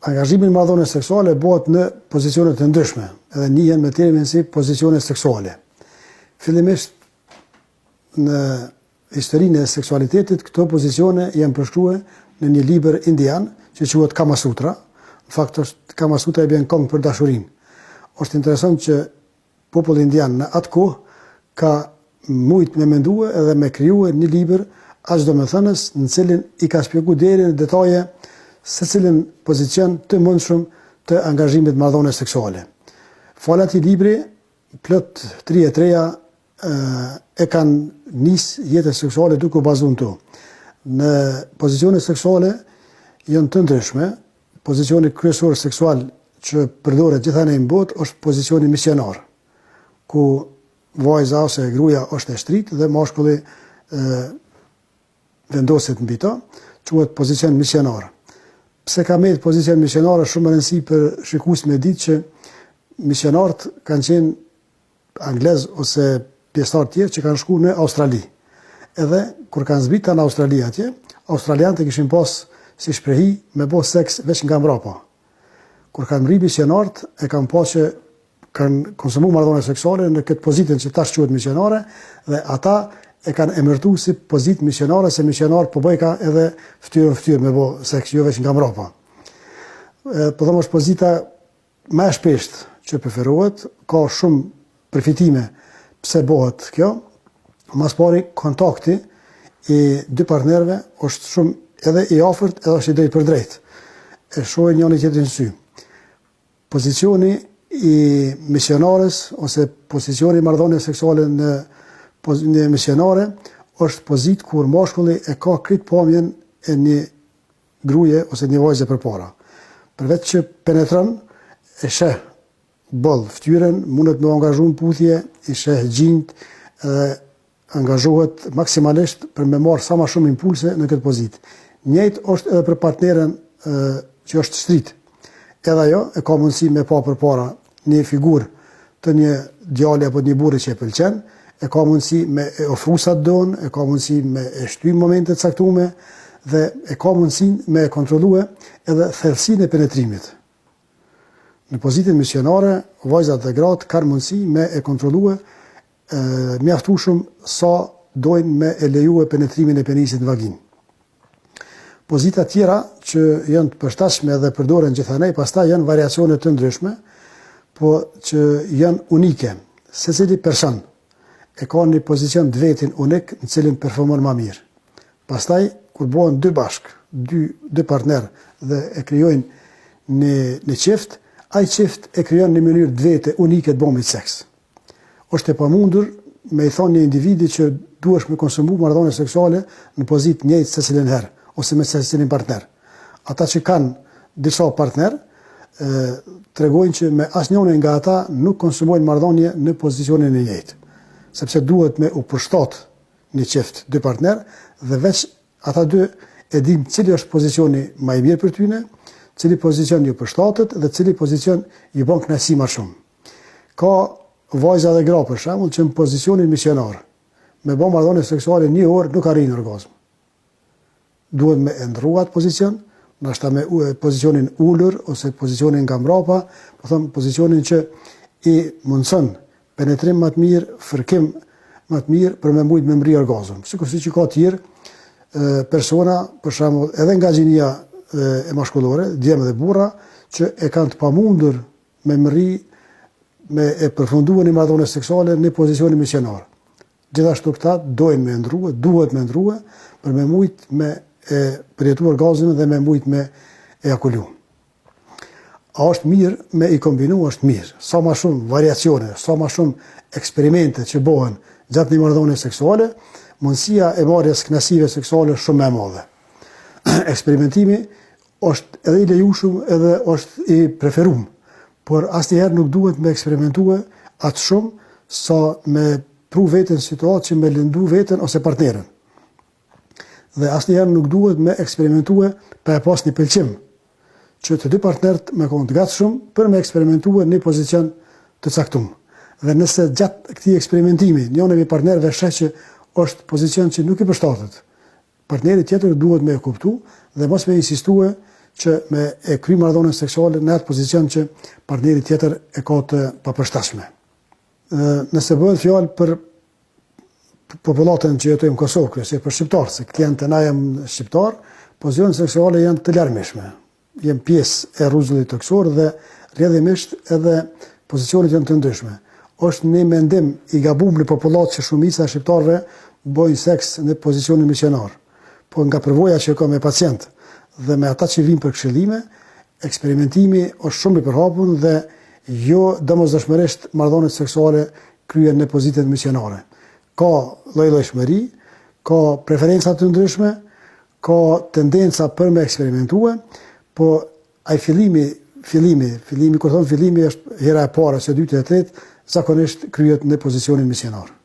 Angazhimi në marrëdhënie seksuale bëhet në pozicione të ndryshme, edhe njihen me termin si pozicione seksuale. Fillimisht në historinë e seksualitetit këto pozicione janë përshkruar në një libër indian që quhet Kama Sutra. Në fakt është Kama Sutra i bjen këngë për dashurinë. Është interesant që Populli indian në atë kohë ka mujt me mendue edhe me krijue një libër aq domethënës në cilin i ka shpjegu deri në detaje secilin pozicion të mundshëm të angazhimit marrëdhënie seksuale. Falë atij libri, plot të ri e të reja e kanë nis jetën seksuale duke u bazu në to. Në pozicione seksuale janë të ndryshme, Pozicioni kryesor seksual që përdoret gjithanej në botë është pozicioni misionar, ku vajza ose gruaja është e shtritë dhe mashkulli vendoset mbi to, quhet pozicion misionar. Pse ka met pozicion misionar është shumë me rëndësi për shikuesit me ditë që misionarët kanë qenë anglez ose pjesëtarë tjerë që kanë shku në Australi. Edhe kur kanë zbrit në Australi atje, australianët e kishin pas si shprehi me bo seks veç nga mbrapa. Kur kanë mrri misionarët, e kanë pa që kanë konsumu marrëdhënie seksuale në këtë pozitën që tash quhet misionare dhe ata e kanë emërtu si pozitë misionare se misionar po bëjka edhe fytyrë në fytyrë me bo seks, jo veç nga mbrapa. Po them është pozita Më e shpeshtë që preferohet, ka shumë përfitime pse bëhet kjo. Ma s'pari kontakti i dy partnerëve është shumë edhe i afërt edhe është i drejtpërdrejtë. E shohin njëri tjetrin në sy. Pozicioni i misionares ose pozicioni i marrëdhënies seksuale në në misionare është pozitë kur mashkulli e ka krejt pamjen e një gruje ose një vajze përpara. Përveç që penetron, e sheh boll fytyrën, mundet me u angazhu në puthje, i sheh gjinjtë dhe angazhohet maksimalisht për me marrë sa ma shumë impulse në këtë pozitë. Njëjtë është edhe për partneren që është shtrit. Edhe ajo e ka mundësi me pa përpara një figurë të një djali apo të një burri që e pëlqen, e ka mundësi me e ofru sa të don, e ka mundësi me e shty në momente të caktume dhe e ka mundësi me e kontrollue edhe thellësinë e penetrimit. Në pozitën misionare, vajzat dhe gratë kanë mundësi me e kontrollue mjaftueshëm sa dojnë me e lejue penetrimin e penisit në vaginë. Pozita tjera që janë të përshtatshme dhe përdoren gjithanej, pastaj janë variacione të ndryshme, po që janë unike. Secili person e ka një pozicion të vetin unik në cilin performon ma mirë. Pastaj, kur bëhen dy bashkë, dy, dy partner dhe e krijojnë një, një çift, ai çift e krijon një mënyrë të vete unike të bëmit seks. Është e pamundur me i thonë një individi që duhesh me konsumu marrëdhënie seksuale në pozitë të njëjtë secilën herë ose me secilin partner. Ata që kanë disa partner, tregojnë që me asnjërin nga ata nuk konsumojnë marrëdhënie në pozicionin e njëjtë, sepse duhet me u përshtat një çift, dy partner dhe veç ata dy e dinë cili është pozicioni ma i mirë për tyne, cili pozicion ju përshtatet dhe cili pozicion ju bën kënaqësi më shumë. Ka vajza dhe gra për shembull që në pozicionin misionar me bë marrëdhënie seksuale një orë nuk arrijnë orgazm. Duhet me e ndrru atë pozicion, ndoshta me pozicionin ulur ose pozicionin nga mbrapa, po them pozicionin që i mundson penetrim më të mirë, fërkim më të mirë për me mujt me mrri orgazm. Sikurse që ka tjerë persona, për shembull, edhe nga gjinia e mashkullore, djem dhe burra, që e kanë të pamundur me mrri me e përfundu një marrëdhënie seksuale në pozicionin misionar. Gjithashtu këta dojnë me ndrrue, duhet me ndrrue, për me mujt me e përjetu orgazmin dhe me mujt me ejakulu. A është mirë me i kombinu, është mirë. Sa ma shumë variacione, sa ma shumë eksperimente që bohen gjatë një marrëdhënie seksuale, mundësia e marrjes kënaqësive seksuale është shumë më e madhe. Eksperimentimi është edhe i lejushëm edhe është i preferum, por asnjëherë nuk duhet me eksperimentue aq shumë sa me pru veten në situatë që me lëndu veten ose partneren. Dhe asnjëherë nuk duhet me eksperimentue pa e pas një pëlqim, që të dy partnerët me konë të gatshëm për me eksperimentue një pozicion të caktum. Dhe nëse gjatë këtij eksperimentimi njëri prej partnerëve sheh që është pozicion që nuk i përshtatet, Partneri tjetër duhet me e kuptu dhe mos me insistue që me e kry marrëdhënien seksuale në atë pozicion që partneri tjetër e ka të papërshtatshme. Nëse bëhet fjalë për popullatën që jetojmë në Kosovë, kryesisht për shqiptarë, se klientët na janë shqiptarë, pozicionet seksuale janë të larmishme. Janë pjesë e rruzullit tokësor dhe rrjedhimisht edhe pozicionet janë të ndryshme. Është një mendim i gabuar në popullatë që shumica e shqiptarëve bëjnë seks në pozicionin misionar. Po nga përvoja që kam me pacientë dhe me ata që vijnë për këshillime, eksperimentimi është shumë i përhapur dhe jo domosdoshmërisht marrëdhëniet seksuale kryhen në pozitën misionare. Ka lloj-llojshmëri, ka preferenca të ndryshme, ka tendenca për me eksperimentue, po ai fillimi, fillimi, fillimi, kur thom fillimi është hera e parë ose e dytë e tretë, zakonisht kryhet në pozicionin misionar.